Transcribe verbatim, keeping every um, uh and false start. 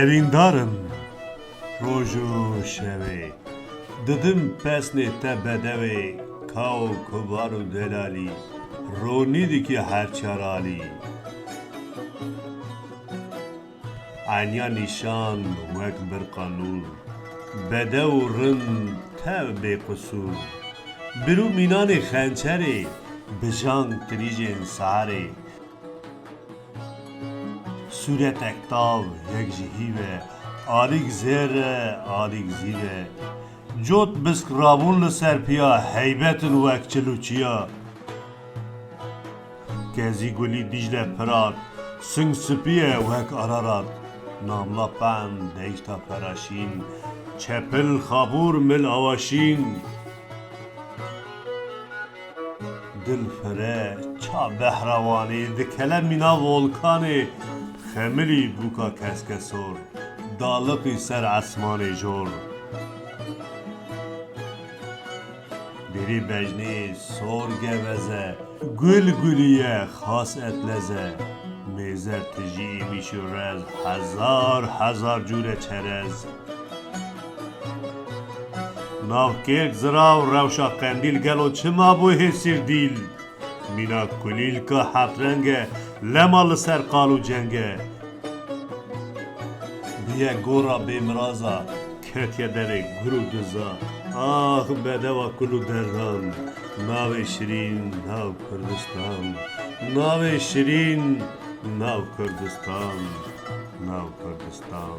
Birîndar im roj û şevê, didim pesnê te bedewê, ka û kubar û delalî, ronî dikî her çar alî. Enya nîşan wek birqa nûr, bedew û rind tev bêqisûr. Bir û mînanê xençerê, bijang tirîjên seherê. Sûretek tav yek ji hîv e, alîk zêr e, alîk zîv e. Cot bisk rabûn li ser piya, heybet in wek çil û çiya. Kezî gulî Dîcle Pirat, sing spî ye wek Ararat. Namla Pend, Deyşta Peraşîn, Çepil Xabûr, Mil Awaşîn. Dil fire ça behra Wanê, dikele mîna volkanê, xemilî bûka keskesor, daliqî ser esmanê jor. Dêrê Bejnê sor geveze, gul gulîye xas etleze. Mêzer tijî îmîş û rez, hezar hezar cûre çerez. Nav kêrk zirav rewşa qendîl, gelo çima bû hêsîr dîl? Mîna kulîlka heft reng e, lema li ser qal û ceng e. Bûye gora bêmiraza, ketiye derê gur û diza. Ax bedewa kul û derdan, navê şirîn nav Kurdistan, navê şirîn nav Kurdistan, nav Kurdistan.